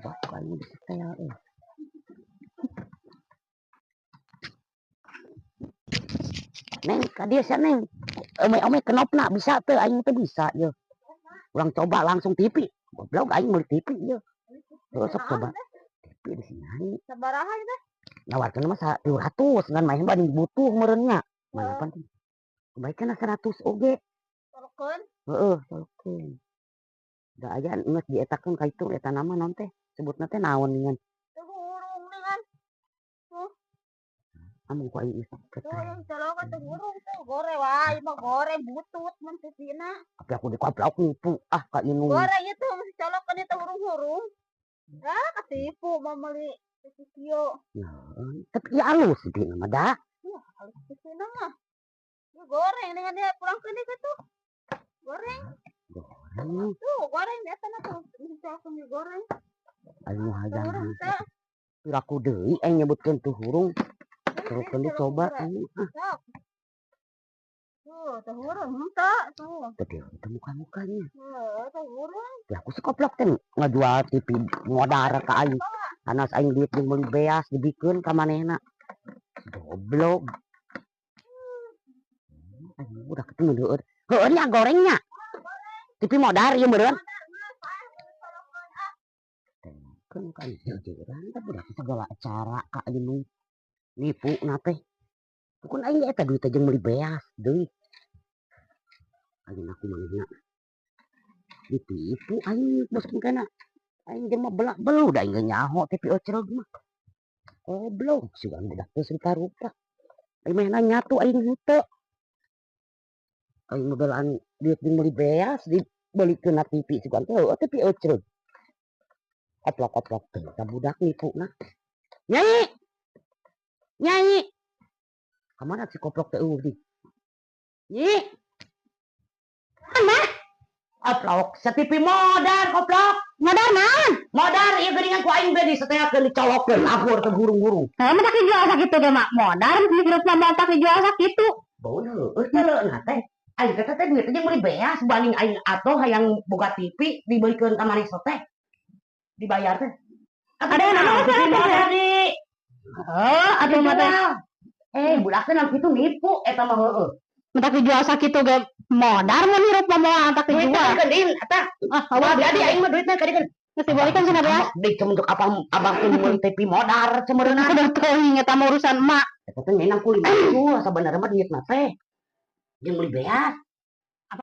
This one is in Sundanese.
Coba ku aing disetel euy. Neng, ka dieu sia Neng. Ome-ome kenopna bisa teu, aing teu bisa ieu. Urang coba langsung TV. Goblok aing meuli TV ieu. Heuh, sok coba. TV di sini. Sabaraha ieu teh? Nawarkeun mah 300 ngan mah banding butuh meureun nya. Mana pan baikna 100 oge. Colokeun? Heeh, colokeun. Da aya geus dietakeun ka itu eta nama naon teh? Sebutna teh naon ningan? Teu hurung ningan. Tuh. Amun ku aing geus Tuh yang colokan teu hurung tuh gore wae mah gore butut mun TV-na. Tapi aku dikoplok nipu ah ka inung. Gore ieu tuh masih colokan ieu teh hurung-hurung. Ah, ketipu mau meuli TV kieu. Ya, tapi ieu alus TV na mah da. Iya, alus TV-na mah. Ieu goreng dengan dia pulang ke dieu tuh. Goreng. Goreng. Tuh, goreng di eta tuh. Masih colokan ieu goreng. Aing nu hayang. Hurung teh. Piraku deui aing nyebutkeun tuh hurung. Teruskeun dicoba aing ah. Sok. Tuh, teu hurung henteu tuh. Teu teu muka-mukanya. Heuh, teu hurung. Ya aku si koplok teh ngajual TV modar ka aing. Anas aing duit jeung meuli beas dibikeun ka manehna. Goblok. Aing udah ketemu deueur. Heueuh nya gorengnya. TV modar ieu meureun. Kan ka jujuran teh budak segala cara ka aing nipu na teh. Pukun aing eta duit teh jeung meuli beas deui. Aing aku manehna ditipu aing bos kana. Aing ge mah belak belu da aing ge nyaho TV ocrog mah. Goblok sugan budak teh rupa-rupa. Aing meh nyatu aing henteu. Aing mah belaan duit jeung meuli beas dibelikeun na TV sugan teh heueuh TV ocrog. Koplok-koplok teh ka budak nipuna. Nyai. Nyai. Kamana si koplok teh eueuh di? Nyi. Mana? Koplok, sa-TV modar koplok. Modar naon? Modar ieu geuningan ku aing beh disetelkeun dicolokeun akur teu hurung-hurung. Heuh, mah tak dijual sakitu ge mah. Modar hirup mah tak dijual sakitu. Bau heueuh teh na teh. Aing teh teh duit jeung meuli beas banding aing atoh hayang boga TV dibelikeun ka maneh teh. Dibayar teh. Ada yang nama TV modar di. Heuh, atuh mah teh. Eh, budak teh nang kitu nipu eta mah heueuh. Mentak dijual sakitu ge modar mun hirup mah moal tak Duitna dijual. dikeun eta. Ah, Wah, jadi aing mah duitna kadikeun. Geus dibolehkeun cenah beas. Deui untuk apa abang teh meuli TV modar cemeureunna. Udah teuing eta mah urusan emak. Eta teh ngenang ku 5.000 sabenerna mah duitna teh. Jeung meuli beas.